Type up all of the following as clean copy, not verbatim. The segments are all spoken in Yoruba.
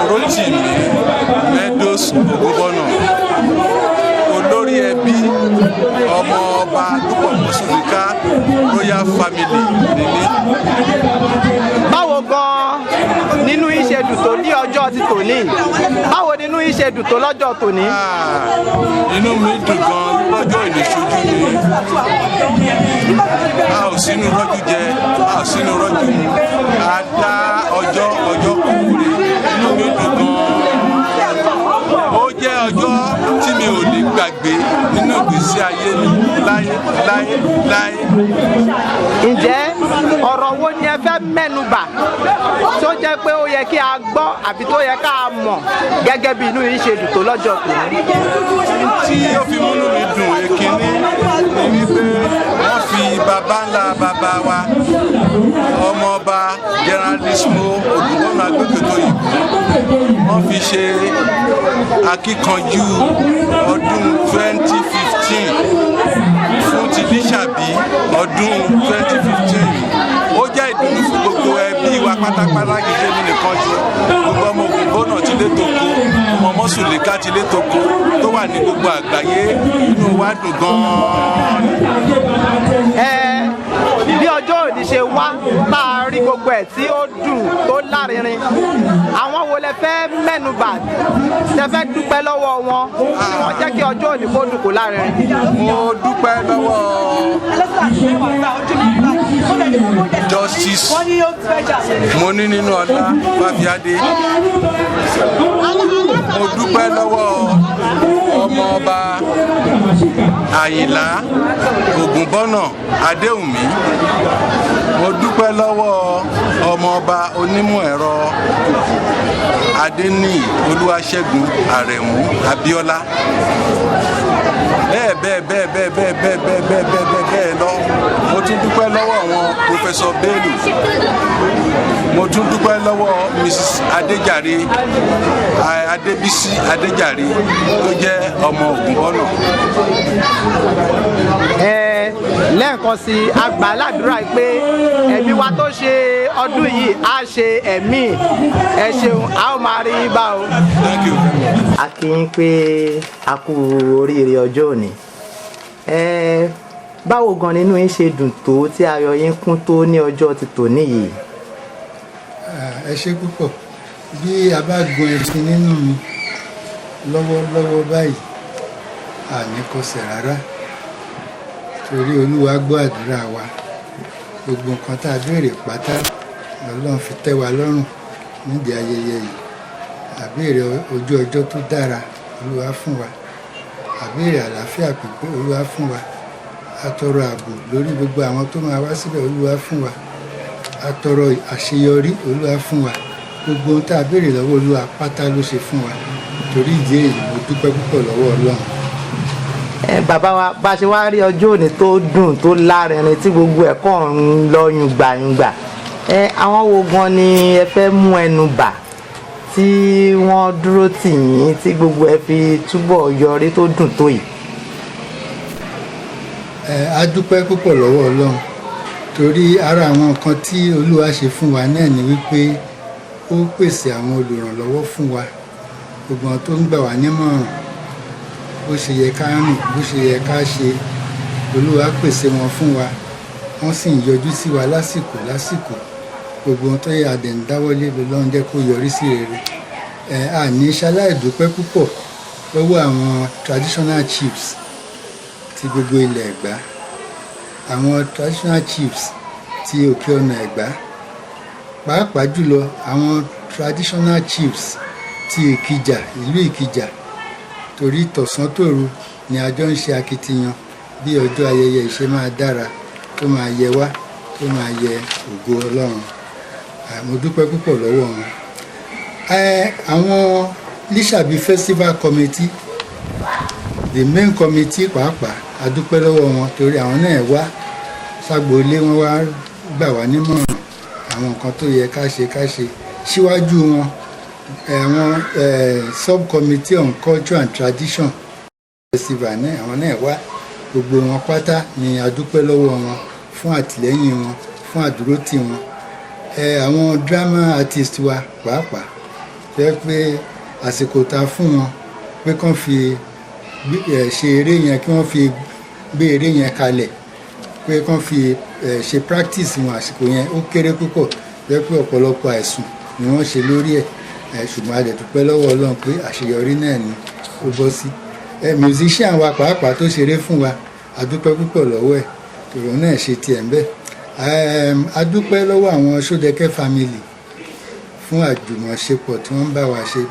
Rotimi Meadows Ògúnbọ̀nà, olórí ẹbí ọmọ ọba Dúpọ̀ Mọ́sùlùká royal family ni mí. Báwo gan nínú yín ṣe dùn tó ní ọjọ́ ti tòní? Báwo nínú yín ṣe dùn tó lọ́jọ́ tòní? Ah, inú mi dùn gan lọ́jọ́ òní ṣojú mi. A ò sínú rọ́jú jẹ, a ò sínú rọ́jú mu, a dá ọjọ́ ọjọ́ kúkúrú. Inú mi dùn gan. Ó jẹ́ ọjọ́ tí mi ò lè gbàgbé nínú ìgbésí ayé mi láyé láyé láyé. Ǹjẹ́ ọ̀rọ̀ wo ni ẹ fẹ́ mẹ́nubà tó jẹ́ pé ó yẹ kí a gbọ́ àbí tó yẹ ká mọ̀ gẹ́gẹ́ bí inú yín ṣe dùn tó lọ́jọ́ tòní? Tí ó fi múnú mi dùn, èkíní ni wípé wọ́n fi baba ńlá baba wa, ọmọọba Generalissimo Ògúnbọ̀nà Agbẹ́kẹ̀tọ́ ìbò, wọ́n fi ṣe akíkanjú ọdún 2015 fún ti Lísàbí ọdún 2015. Ó jẹ́ ìdùnnú fún gbogbo ẹbí wa pátápátá, kì í ṣe mí nìkan ṣe, gbogbo ọmọ Ògúnbọ̀nà ti lé toko, ọmọ Mọ́sùlùká ti lé toko tó wà ní gbogbo àgbáyé. Inú wa dùn gan-an. Ẹ bí ọjọ́ òní ṣe wá tá a rí gbogbo ẹ̀ tí ó dùn tó lárinrin, àwọn wo lẹ fẹ́ mẹ́nubà tẹ fẹ́ dúpẹ́ lọ́wọ́ wọn tí wọ́n jẹ́ kí ọjọ́ òní kó dùn kó lárinrin? Mo dúpẹ́ lọ́wọ́ Justice Moninínúọlá Fáfíadé. Mo dúpẹ́ lọ́wọ́ ọmọọba Àyìnlá Ògúnbọ́nà Adéwùmí. Mo dúpẹ́ lọ́wọ́ ọmọọba onímọ̀ ẹ̀rọ Adéníyì Olúwaṣẹ́gun Àrẹ̀mú Abíọ́lá, bẹ́ẹ̀ bẹ́ẹ̀ bẹ́ẹ̀ bẹ́ẹ̀ bẹ́ẹ̀ bẹ́ẹ̀ bẹ́ẹ̀ bẹ́ẹ̀ bẹ́ẹ̀ bẹ́ẹ̀ bẹ́ẹ̀ lọ. Mo tún dúpẹ́ lọ́wọ́ àwọn Professor Bello. Mo tún dúpẹ́ lọ́wọ́ Mrs Adéjàre, Adébísí Adéjàre, tó jẹ́ ọmọ Ògúnbọ́nà. Ẹ lẹ́ẹ̀kan sí, a gbà ládùúrà pé ẹ̀mí wa tó ṣe ọdún yìí á ṣe ẹ̀mí. Ẹ ṣeun, a ó máa rí yín bá o. Thank you. A kí yín pé a kú oríire ọjọ́ òní. Ẹ báwo gan nínú yín ṣe dùn tó tí ayọ̀ yín kún tó ní ọjọ́ ti tòní yìí? Ah, ẹ ṣé púpọ̀. Bí a bá gun ẹṣin nínú mi lọ́wọ́lọ́wọ́ báyìí, àní kọsẹ̀ rárá, torí Olúwa gbọ́ àdúrà wa. Gbogbo nǹkan tá a béèrè pátá lọ́lọ́run fi tẹ́ wa lọ́rùn nídìí ayẹyẹ yìí. A béèrè ojú ọjọ́ tó dára, Olúwa fún wa. A béèrè àlàáfíà pípé, Olúwa fún wa. A tọrọ ààbò lórí gbogbo àwọn tó máa wá síbẹ̀, Olúwa fún wa. A tọrọ àṣeyọrí, Olúwa fún wa. Gbogbo ohun tá a béèrè lọ́wọ́ Olúwa pátá ló ṣe fún wa. Torí ìdí èyí, mo dúpẹ́ púpọ̀ lọ́wọ́ Ọlọ́run. Ẹ bàbá wa, bá a ṣe wá rí ọjọ́ òní tó dùn tó lárinrin tí gbogbo ẹ̀ kàn ń lọ yùngbàyùngbà, ẹ àwọn wo gan ni ẹ fẹ́ mú ẹnu bà tí wọ́n dúró tì yín tí gbogbo ẹ fi túbọ̀ yọrí tó dùn tó yìí? Ẹ a dúpẹ́ púpọ̀ lọ́wọ́ Ọlọ́run, torí ara àwọn nǹkan tí Olúwa ṣe fún wa náà ni wípé ó pèsè àwọn olùrànlọ́wọ́ fún wa, gbogbo àwọn tó ń gbà wá nímọ̀ràn bó ṣe yẹ ká rìn, bó ṣe yẹ ká ṣe. Olúwa pèsè wọn fún wa, wọ́n sì ń yọjú sí wa lásìkò lásìkò. Gbogbo ohun tó yẹ a dẹ̀ ń dáwọ́lé, lọ́lọ́run jẹ́ kó yọrí sí rere. Ẹ a ní ṣaláì dúpẹ́ púpọ̀ lọ́wọ́ àwọn traditional chiefs ti gbogbo ilẹ̀ Ẹ̀gbá, àwọn traditional chiefs ti Òkè Ọ̀nà Ẹ̀gbá, pàápàá jùlọ àwọn traditional chiefs ti Ìkìjà, ìlú Ìkìjà, torí tọ̀sán tòru ni a jọ ń ṣe akitiyan bí ọjọ́ ayẹyẹ ìṣe máa dára, tó máa yẹ wá, tó máa yẹ ògo Ọlọ́run. Mo dúpẹ́ púpọ̀ lọ́wọ́ wọn. Àwọn Lísàbí Festival Committee, the main committee pàápàá, a dúpẹ́ lọ́wọ́ wọn, torí àwọn náà wá ságboolé, wọn wá gbà wá nímọ̀ràn àwọn nǹkan tó yẹ ká ṣe ká ṣe. Síwájú wọn, àwọn subcommittee on culture and tradition festival náà, àwọn náà wá. Gbogbo wọn pátá ni a dúpẹ́ lọ́wọ́ wọn fún àtìlẹ́yìn wọn, fún àdúrótì wọn. Àwọn drama artist wa pàápàá Tó jẹ́ pé àsìkò ta fún wọn pé kán fi ṣe eré yẹn, kí wọ́n fi gbé eré yẹn kalẹ̀, pé kán fi ṣe practice wọn, àsìkò yẹn ó kéré púpọ̀. Tó jẹ́ pé ọ̀pọ̀lọpọ̀ àìsùn ni wọ́n ṣe lórí ẹ̀. Ṣùgbọ́n a dẹ̀ dúpẹ́ lọ́wọ́ Ọlọ́run pé àṣeyọrí náà ni ó bọ́ sí. Musician wa pàápàá tó ṣeré fún wa, a dúpẹ́ púpọ̀ lọ́wọ́ ẹ̀, tòun náà ṣe tiẹ̀ ń bẹ̀. A dúpẹ́ lọ́wọ́ àwọn Sódẹ̀kẹ́ family fún àjùmọ̀ṣepọ̀ tí wọ́n ń bá wa ṣe.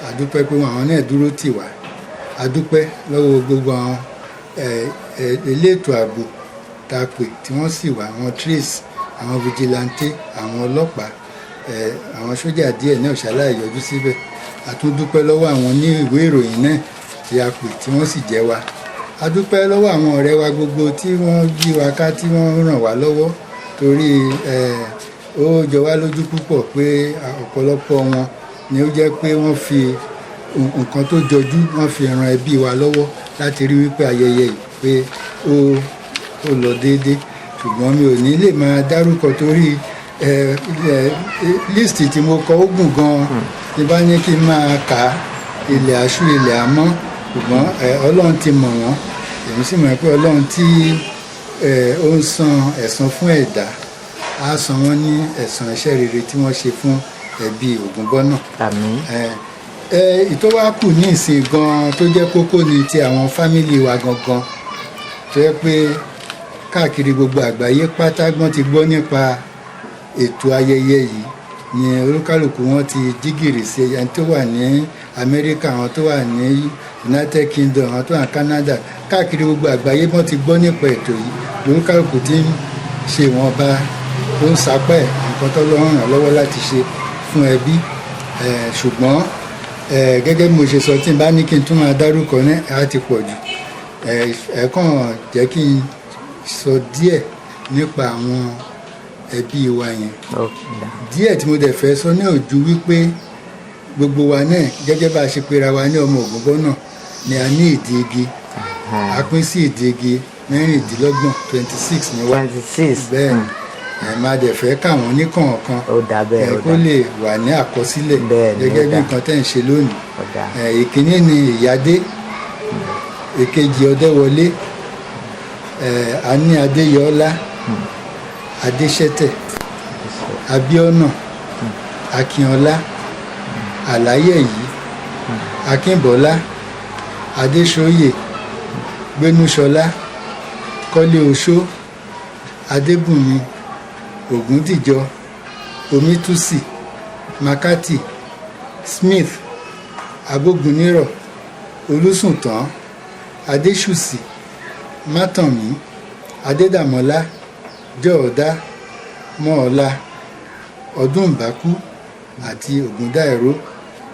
A dúpẹ́ pé àwọn náà dúró tì wá. A dúpẹ́ lọ́wọ́ gbogbo àwọn elétò ààbò tá a pè tí wọ́n sì wá, àwọn trace, àwọn vigilante, àwọn ọlọ́pàá, àwọn sójà díẹ̀ náà ṣaláì yọjú síbẹ̀. A tún dúpẹ́ lọ́wọ́ àwọn ní ìwé ìròyìn náà tí a pè tí wọ́n sì jẹ́ wa. A dúpẹ́ lọ́wọ́ àwọn ọ̀rẹ́ wa gbogbo tí wọ́n yí wa ká, tí wọ́n ràn wá lọ́wọ́, torí ó jọ wá lójú púpọ̀ pé ọ̀pọ̀lọpọ̀ wọn ni ó jẹ́ pé wọ́n fi nǹkan tó jọjú, wọ́n fi ran ẹbí wa lọ́wọ́ láti rí wípé ayẹyẹ yìí pé ó lọ déédéé. Ṣùgbọ́n mi ò ní lè máa dárúkọ torí ẹ ẹ list tí mo kọ ó gùn gan-an. Tí bá ní kí n máa kà á, ilẹ̀ àṣù, ilẹ̀ àmọ́. Ṣùgbọ́n Ọlọ́run ti mọ̀ wọ́n, èmi sì mọ̀ pé Ọlọ́run tí ó ń san ẹ̀san fún ẹ̀dá á san wọ́n ní ẹ̀san iṣẹ́ rere tí wọ́n ṣe fún ẹbí Ògúnbọ́nà. Àmín. Ẹ ìtọ́ wá kù ní ìsìn gan-an tó jẹ́ kókó ni ti àwọn family wa gangan, tó yẹ pé káàkiri gbogbo àgbáyé pátá gbọ́n ti gbọ́ nípa ètò ayẹyẹ yìí ni olúkálùkù wọn ti jígìrì sí. Ẹni tó wà ní Amẹ́ríkà, àwọn tó wà ní United Kingdom, àwọn tó wà ní Canada, káàkiri gbogbo àgbáyé wọ́n ti gbọ́ nípa ètò yìí, lolúkálùkù ti ń ṣe ìwọ̀nba tó ń sapẹ́ nǹkan tó lọ́ ràn lọ́wọ́ láti ṣe fún ẹbí. Ṣùgbọ́n gẹ́gẹ́ bí mo ṣe sọ, tí n bá ní kí n tún máa dárúkọ ní á ti pọ̀ jù. Ẹ kàn jẹ́ kí n sọ díẹ̀ nípa àwọn ẹbí wa yẹn. Díẹ̀ tí mo dẹ̀ fẹ́ sọ ní ojú wípé gbogbo wa náà, gẹ́gẹ́ bá a ṣe pera wa ní ọmọ Ògúnbọ́nà ni a ní ìdí igi. A pín sí ìdí igi 26, 26 ni wá. 26. Bẹ́ẹ̀ ni. Ẹ máa dẹ̀ fẹ́ káwọn oníkọ̀ọ̀kan Ó dà bẹ́ẹ̀. ẹ Ó kó dà. lè wà ní àkọsílẹ̀ Bẹ́ẹ̀ ni, ó gẹ́gẹ́ bí dà. nǹkan tẹ́ ń ṣe lónìí. Ó dà. Ìkíní ni Ìyádé, èkejì Ọdẹ́wọlé, a ní Adéyọlá, Adéṣẹ́tẹ̀, Abíọ́nà, Akínọlá, Àláyẹ̀yí, Akínbọ́lá, Adéṣóyè, Gbénúṣọlá, Kọ́lé Oṣó, Adébùnmi, Ògúndìjọ, Omítúsì, Makati, Smith, Abógunírọ̀, Olùsùntàn, Adéṣùsì, Mátànmí, Adédàmọ́lá, Jọ̀ọ́dá, Mọ́ọ̀lá, Ọdúnbàkú àti Ògúndáìró.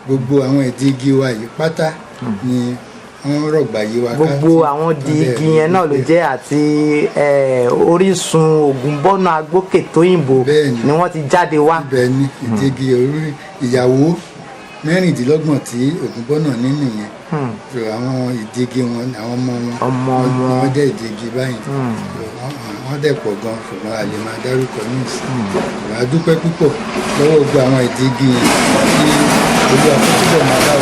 Gbogbo àwọn ìdí igi wa yìí pátá ni wọ́n rọ̀gbà yí wa ká Gbogbo tí àwọn wọ́n di dẹ̀ igi yẹn náà ló jẹ́ àti orísun Ògúnbọ́nà Agbókè Tóyìnbó Bẹ́ẹ̀ni. ni wọ́n ti jáde wá. Ibẹ̀ ni ìdí igi orí ìyàwó 26 tí Ògúnbọ́nà ní nìyẹn. So àwọn ìdí igi wọn, àwọn ọmọ wọn, Ọmọ wọn. wọ́n jẹ́ ìdí igi báyìí. So wọ́n dẹ̀ pọ̀ gan, ṣùgbọ́n a lè máa dárúkọ ní ìsìn. Ṣùgbọ́n a dúpẹ́ púpọ̀ lọ́wọ́ gbogbo àwọn ìdí igi yẹn, kí Olúwa kó túbọ̀ máa bá